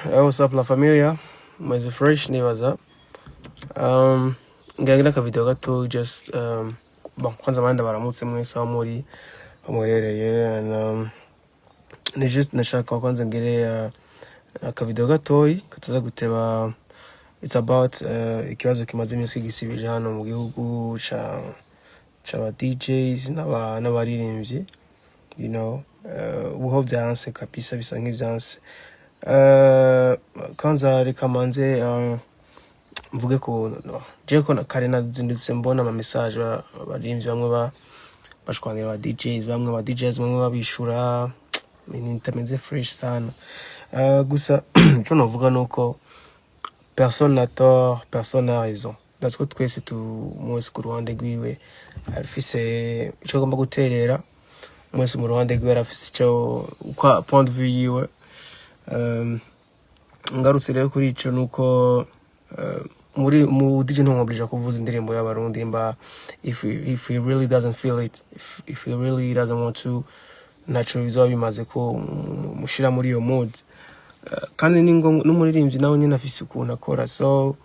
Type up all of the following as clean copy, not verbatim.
Hey, what's up, la familia? Meze fresh nibaza. Ngira aka video gato just bon, kwanza abandi baramutse mwese aho muri, aho muherereye, and ni just nashaka kwanza ngire aka video gatoyi kataza guteba. It's about ikibazo kimaze iminsi gisibije hano mu gihugu ca c'aba DJs n'abaririmbyi. Ubuho vyanse kabisa, bisa nk'ivyanse. Kwanza reka manze mvuge ko no, je ko kare nazindutse mbona ama message, abaririmbyi bamwe bashwanira aba DJs bamwe, aba DJs bamwe babishura ibintu bitameze fresh sana. Gusa ico novuga nuko personne n'a tort, personne n'a raison. Ndazi ko twese tu umwe wese ku ruhande rwiwe arafise ico agomba guterera, umwe wese mu ruhande rwiwe arafise ico kwa point de vue yiwe. Ngarutse rero kuri ico, nuko muri mu DJ ntumwobligea kuvuza indirimbo y'Abarundi nimba if he really doesn't feel it, if he really doesn't want to, ntaco bizoba bimaze ko mushira muri iyo mood. Kandi ni ngombwa n'umuririmbyi nawe nyene afise ukuntu akora. So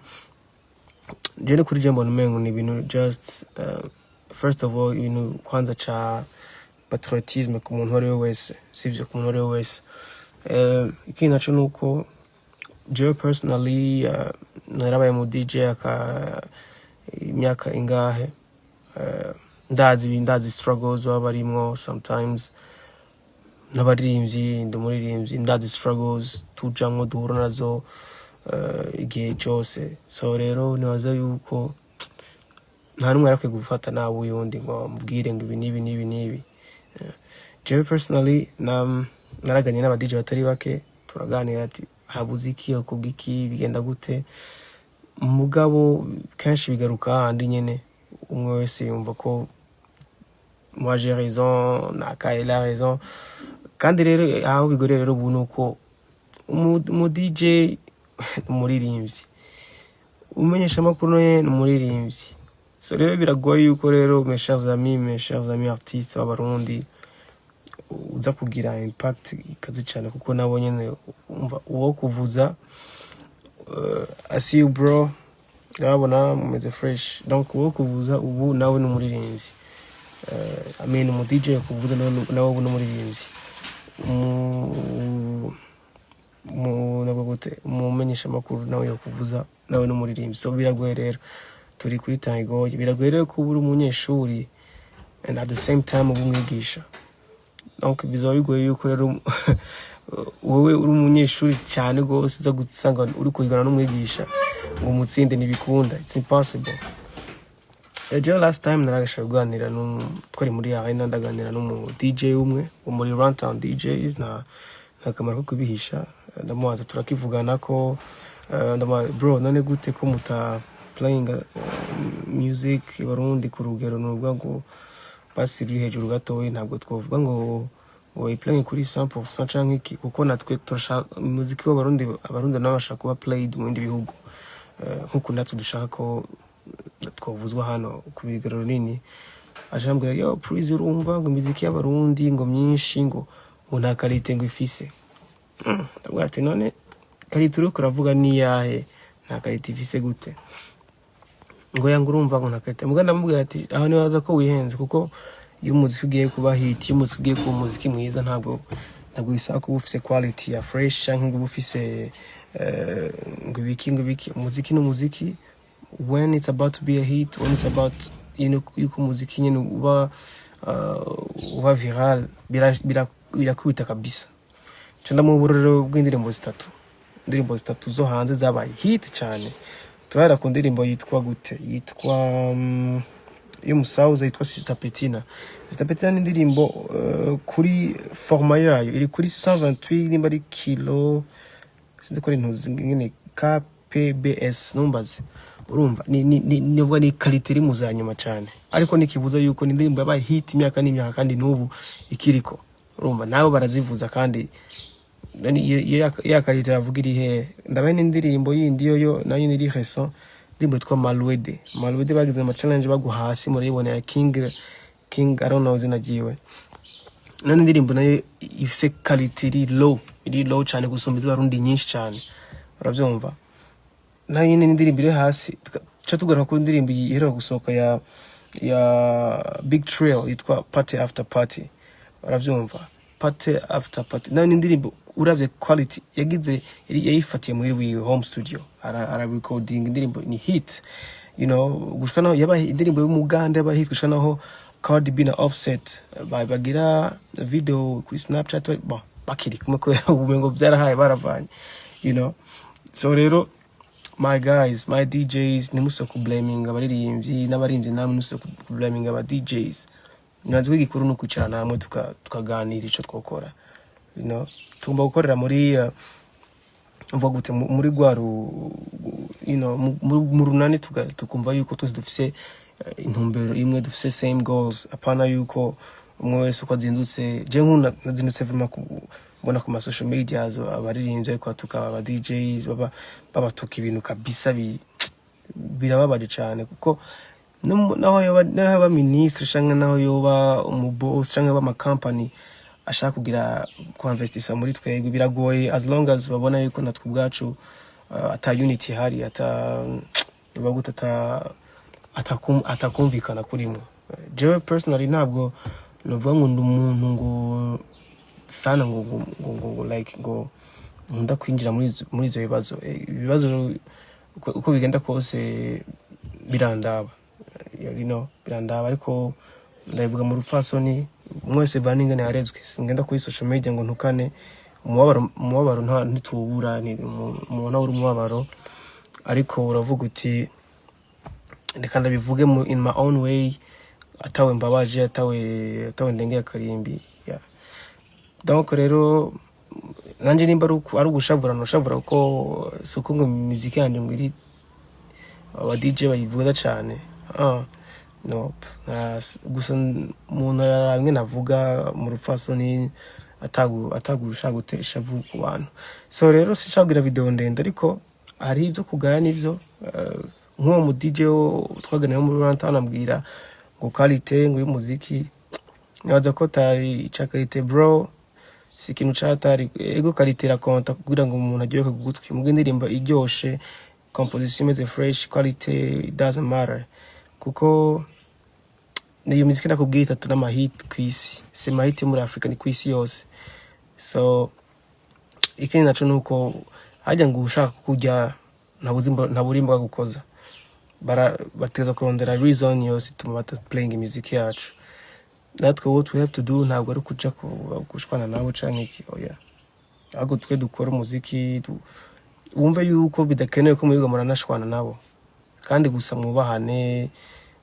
je kuri je mbona umengo ni ibintu just first of all, ibintu kwanza ca patriotisme ku muntu uwo ari we wese, sivyo? Ku muntu uwo ari we wese. Ikindi naco nuko jewe personally narabaye mu DJ aka imyaka ingahe, ndazi struggles baba barimwo sometimes. N'abaririmbyi, ndi umuririmbyi, ndazi struggles tujamwo, duhura nazo igihe cyose. So rero nibaza yuko nta n'umwe yarakwiye gufata nabi uyundi ngo amubwire ngo ibi n'ibi n'ibi n'ibi. Jewe personally naraganiriye n'aba DJ batari bake, turaganira ati habuze iki, hakorwa iki, bigenda gute? Mugabo kenshi bigaruka hahandi nyene, umwe wese yumva ko moi j'ai raison, naka il a raison. Kandi rero aho bigoreye rero ubu nuko umu DJ ni umuririmbyi, umenyesha amakuru nawe ni umuririmbyi. So rero biragoye yuko rero, mes chers amis artistes b'Abarundi, uza kugira impact ikaze cyane, kuko nabo nyene umva uwo kuvuza. I see you, bro, ndababona mumeze fresh. Donc uwo kuvuza ubu nawe ni umuririmbyi. I mean, umu DJ kuvuza nawe ubu ni umuririmbyi, umu mu nabwo gute, umumenyesha amakuru nawe yo kuvuza nawe n'umuririmbyi. So biragoye rero, turi kuri temps igoye. Biragoye rero kuba uri umunyeshuri and at the same time uba umwigisha. Donc bizaba bigoye yuko rero wowe uri umunyeshuri cyane rwose uza gusanga uri kuhigana n'umwigisha ngo umutsinde, ntibikunda, it's impossible. Ejo last time naragashobora kuganira twari muri arena, ndaganira n'umu DJ umwe wo muri Runtown DJs, nta kamaro ko kubihisha. Ndamubaza, turakivugana ko ndamubaza: "Bro, none gute ko muta playing music Barundi ku rugero nuvuga ngo basi ruri hejuru gatoya? Ntabwo twavuga ngo bayiplaying kuri 100% canke iki, kuko natwe turashaka umuziki w'Abarundi, Abarundi nabo bashaka kuba played mu bindi bihugu, nkuko natwe dushaka ko twavuzwa hano ku bigero runini." Ashambwira: "Yo please, urumva ngo imiziki y'Abarundi ngo myinshi ngo nta qualité ngo ifise." Ndavuga ati: "None qualité uriko uravuga ni iyahe? Nta qualité ifise gute?" Ngo yanga, urumva ngo nta qualité. Muga ndamubwira ati: "Aho nibaza ko wihenze, kuko iyo umuziki ugiye kuba hit, iyo umuziki ugiye kuba umuziki mwiza, ntabwo bisaba kuba ufise quality ya fresh canke ngo ube ufise ngo ibiki ngo ibiki. Umuziki ni umuziki. When it's about to be a hit, when it's about yuko umuziki nyene uba viral, birakubita kabisa." Nca ndamuha uburorero bw'indirimbo zitatu, indirimbo zitatu zo hanze zabaye hit cyane. Turahera ku ndirimbo yitwa gute, yitwa y'umusauza, yitwa Sita Petina. Sita Petina ni indirimbo kuri format yayo iri kuri 128, nimba ari kilo, sinzi ko ari intuzi nyene, KPBS, numbaze. Urumva ni qualité iri mu za nyuma cyane, ariko nikibuza yuko ni indirimbo yabaye hit imyaka n'imyaka, kandi n'ubu ikiriko. Urumva nabo barazivuza. Kandi nani iyo ya qualité yavuga iri hehe? Ndabaye n'indirimbo yindi yo nayo iri récent, indirimbo yitwa Maluede. Maluede bagize ama challenge bagwa hasi, murayibona, ya King, I don't know izina ryiwe. None indirimbo nayo ifise quality iri low, iri low cyane gusumba iz'Abarundi nyinshi cyane, uravyumva? Nayo nyine n'indirimbo iri hasi. Tuca tugaruka ku ndirimbo iheruka gusohoka ya Big Trill yitwa Party After Party, uravyumva? Party After Party nayo ni indirimbo uravye quality yagize, yayifatiye muri wiwe home studio, ara recording indirimbo, ni hit gushika naho yabaye indirimbo y'Umuganda, yabaye hit gushika naho Cardi B na Offset bagira video kuri Snapchat. Bon, bakiri kumwe kubera ubumengo byarahaye baravanye. So rero, my guys, my DJs, ntimusubire ku blaming abaririmbyi, n'abaririmbyi namwe ntimusubire ku blaming aba DJs. Nyanzwe ko igikuru ni ukwicarana hamwe tukaganira ico twokora. Tugomba gukorera muri mvuga gute, muri rwa mu runani, tukumva yuko twese dufise intumbero imwe, dufise same goals, apana yuko umwe wese uko azindutse. Je nkunda nazindutse vraiment mbona ku ma social medias abaririmbyi ariko batuka aba DJs, baba babatuka ibintu kabisa birababaje cyane, kuko naho yoba ministre canke naho yoba umuboss canke yoba amakampani ashaka kugira kuinvestisa muri twebwe, biragoye as long as babona yuko natwe ubwacu ata unity ihari, ata baguta atakumvikana kurimo. Jewe personally ntabwo novuga ngo ndi umuntu ngo sana ngo like ngo nkunda kwinjira muri izo bibazo. Ibibazo uko bigenda kose birandaba, birandaba, ariko ndabivuga mu rupfasoni. Umwe wese bivana n'ingene yarezwe. Singenda kuri social media ngo ntukane. Umubabaro ntituwubura, umuntu abura umubabaro, ariko uravuga uti reka ndabivuge in my own way, atawe mbabaje, atawe ndengeye akarimbi, yeah. Donc rero nanje nimba ari ugushavura, noshavura, kuko si uko ngo imiziki yanjye ngo iri aba DJ bayivuga cane. Ah, nope. Gusa umuntu araraba ingene avuga mu rupfasoni, atagushaka gutera ishavu ku bantu. So rero sinshaka kugira video ndende, ariko hari ibyo kugaya n'ibyo nk'uwo mu DJ wo twaganiriye muri Runtown ambwira ngo quality ngo y'umuziki, nibaza ko tari ica quality, bro, si ikintu catari. Ego, quality irakonta kugira ngo umuntu aryoherwe ku gutwi, muga indirimbo iryoshe, composition imeze fresh, quality it doesn't matter, kuko niyo miziki ndakubwiye itatu n'amahit kw'isi, si amahit yo muri Afrika, ni kw'isi yose. So ikindi naco nuko harya ngo ushaka kurya ntabura imboga gukoza. Bateza kurondera reason yose ituma bata playing imiziki yacu. Natwe what we have to do ntabwo ari kuja gushwana nabo canke iki, oya, ahubwo twe dukora umuziki wumve yuko bidakenewe ko mwiga muranashwana nabo, kandi gusa mwubahane,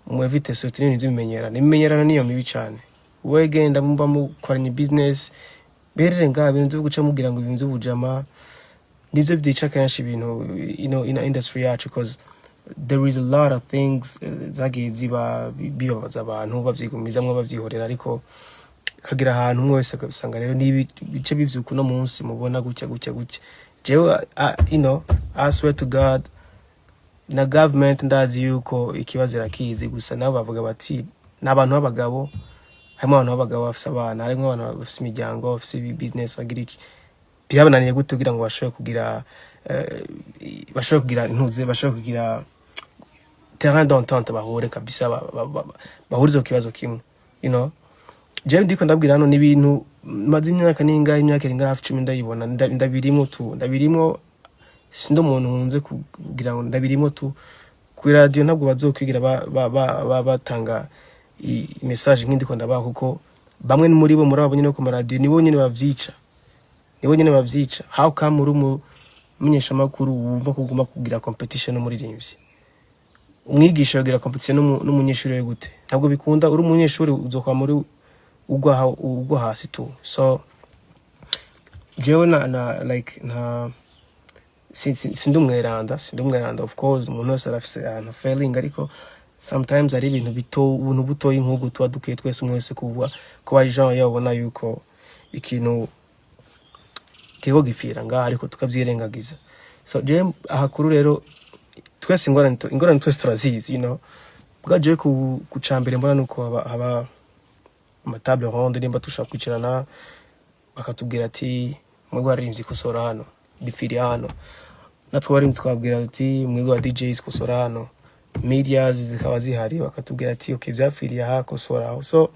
mwevite surtout n'ibintu by'ibimenyerano. Imimenyerano niyo mibi cane. Wowe genda muba mukoranye business, berere ngaha. Ibintu byo guca mubwira ngo ibintu by'ubujama nibyo byica kenshi ibintu in industry yacu, cause there is a lot of things zagiye ziba bibabaza abantu, bavyigumizamwo, bavyihorera, ariko kagira ahantu umwe wese akabisanga. Rero nibi bice bivyuka uno munsi mubona gutya gutya gutya. Jewe I swear to God, na government ndazi yuko ikibazo irakizi, gusa nabo bavuga bati ni abantu b'abagabo, harimo abantu b'abagabo bafise abana, harimo abantu bafise imiryango, bafise business, bagira iki, byabananiye gute kugira ngo bashobore kugira intuze, bashobore kugira terrain d'entente, bahure kabisa, bahurize ku kibazo kimwe. Jewe ndiko ndabwira hano n'ibintu maze imyaka ningahe, imyaka irenga hafi 10 ndayibona, ndabirimo tu, ndabirimo. Sindi umuntu nkunze kugira ngo ndabirimo tu. Ku radio ntabwo bazokwigira batanga message nk'indiko ndabaha, kuko bamwe muri bo, muri abo nyene ku maradiyo, nibo nyene bavyica, nibo nyene bavyica. How come uri umumenyeshamakuru wumva ko ugomba kugira competition n'umuririmbyi? Umwigisha yogira competition n'umunyeshuri we gute? Ntabwo bikunda. Uri umunyeshuri uzokwa muri ugwa hasi tu. So jewe na like nta sindi umweranda, sindi umweranda. Of course umuntu wese arafise ahantu failing, ariko sometimes ari ibintu bito, ubuntu butoyi nk'ubwo tuba dukwiye twese, umwe wese kuvuga kuba Jean yabona yuko ikintu kiriko gipfira ngaha, ariko tukavyirengagiza. So jewe ahakuru rero twese ingorane twese turazizi. Bwa jewe ku cambere mbona nuko haba Ama table ronde, nimba dushaka kwicarana, bakatubwira ati: "Mwebwe abaririmbyi, kosora hano, bipfiriye hano." Natwe abaririmbyi twabwira ati: "Mwebwe aba DJs, kosora hano." Medias zikaba zihari, bakatubwira ati: "Okay, byapfiriye aha, kosora aho." So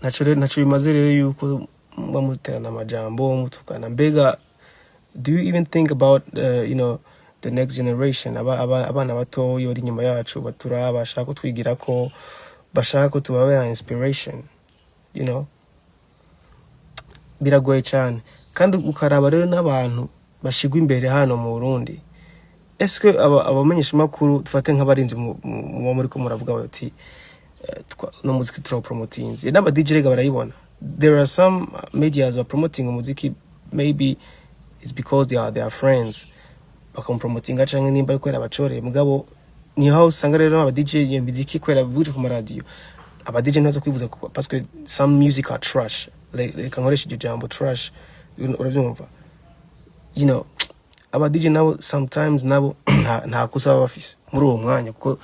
naco rero naco bimaze rero yuko muba muterana amajambo, mutukana. Mbega do you even think about the next generation, abana batoya bari inyuma yacu, baturaba, bashaka kutwigira ko, bashaka ko tubabera inspiration? Biragoye cyane. Kandi ukaraba rero n'abantu bashigwa imbere hano mu Burundi, eske abamenyeshamakuru, dufate nk'abarinzi, muba muriko muravuga bati no muziki turawupromotinze, n'aba DJ rega barayibona. There are some medias are promoting umuziki, maybe it's because they are their friends, bakamupromotinga, canke nimba ariko abacoreye. Mugabo niho usanga rero aba DJ iyo miziki kwera bivuje ku maradiyo, aba DJ ntazo kwivuza parce que some music are trash. Reka nkoresha iryo jambo trash, urabyumva. Aba DJ nabo sometimes nabo nta kosa baba bafise muri uwo mwanya, kuko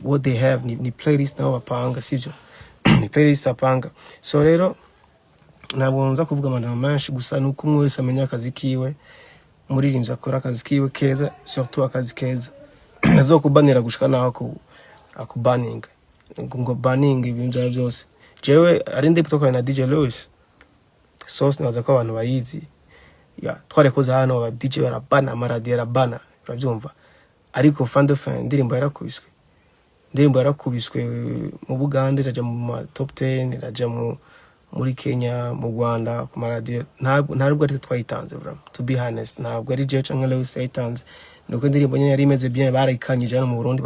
what they have ni playlist nabo bapanga, sivyo? Ni playlist bapanga. So rero ntabwo nza kuvuga amajambo menshi, gusa nuko umwe wese amenya akazi kiwe. Umuririmbyi akora akazi kiwe keza, surtout akazi keza azokubanira gushika naho akubaninga ngo baninga ibintu byawe byose. Jewe ari ndi twakorana na DJ Lewis Sauce, nibaza ko abantu bayizi ya twarikoze hano, aba DJ barabana, amaradiyo arabana, urabyumva. Ariko fin de fin indirimbo yarakubiswe, indirimbo yarakubiswe mu Bugande, iraja mu ma top 10, iraja muri Kenya, mu Rwanda, ku maradiyo. Ntabwo ari twe twayitanze vraiment, to be honest, ntabwo ari jewe canke Lewis yayitanze. Nuko indirimbo nyene yari imeze bien, barayikanyije hano mu Burundi,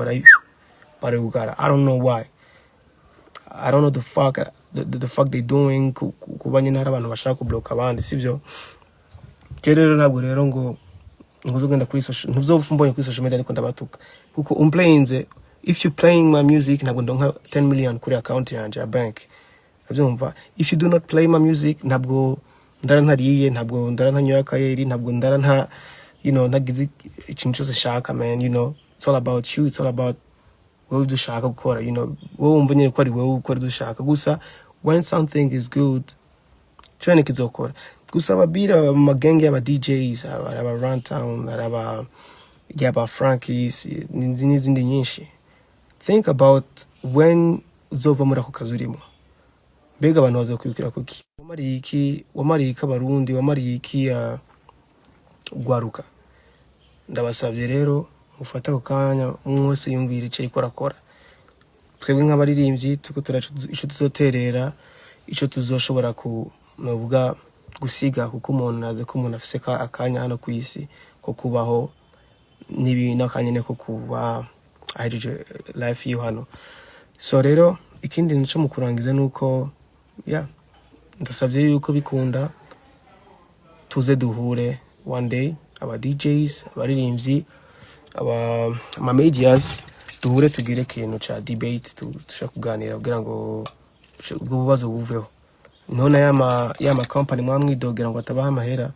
barayugara. I don't know why, I don't know the fuck they doing. Kuba nyine hari abantu bashaka kubloka abandi, sibyo? Je rero ntabwo rero ngo uzogenda kuri social, ntuzopfa umbonye kuri social media ariko ndabatuka, kuko umplayinze, if you playing my music, ntabwo ndonka 10 million kuri account yanje ya bank, urabyumva? If you do not play my music, ntabwo ndara ntariye, ntabwo ndara ntanyoye akayeri, ntabwo ndara nta ntagize ikintu cyose nshaka. Man, it's all about you, it's all about wowe, ibyo ushaka gukora, wowe wumva nyine ko ari wowe ukora ibyo ushaka. Gusa when something is good, cyo kizokora. Gusa ababira mu magenge y'aba DJs, hari aba Runtown, hari aba yaba Frankies n'izindi nyinshi, think about when uzova muri ako kazi urimo. Mbega abantu bazokwibukira kuki? Wamariye iki? Wamariye iki Abarundi? Wamariye iki gwaruka? Ndabasabye rero mufate ako kanya, umwe wese yumvira icyo ariko arakora. Twebwe nk'abaririmbyi turiko turaca ico tuzoterera, ico tuzoshobora ku novuga gusiga, kuko umuntu azi ko umuntu afise akanya hano ku isi ko kubaho n'akanya nyene ko kuba ahejeje life yiwe hano. So rero ikindi nico mu kurangiza nuko, yeah, ndasabye yuko bikunda tuze duhure one day, aba DJs, abaririmbyi, aba ama medias, duhure tugire ikintu ca debate, dushobora kuganira kugira ngo ubwo bubazo buveho. None yama company mwamwidogera ngo atabaha amahera,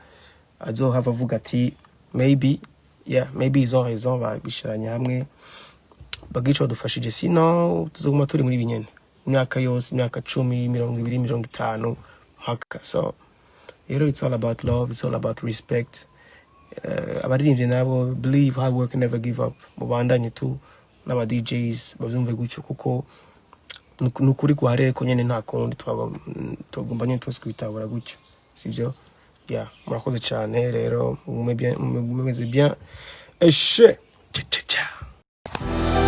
azohava avuga ati: "Maybe, yeah, maybe ils ont raison." Babishiranye hamwe bagica badufashije, sino tuzoguma turi muri ibi nyene imyaka yose, imyaka 10, 20, 50, mpaka. So rero it's all about love, it's all about respect. Abaririmbyi nabo, believe, hard work, never give up, mubandanye tu, n'aba DJs babyumve gutyo, kuko ni ukuri guharere ko nyene nta kundi tugomba nyene twese kwitabura gutyo, sivyo? Yeah, murakoze cyane rero, mugume bien, mumeze bien, eshe cha cha cha.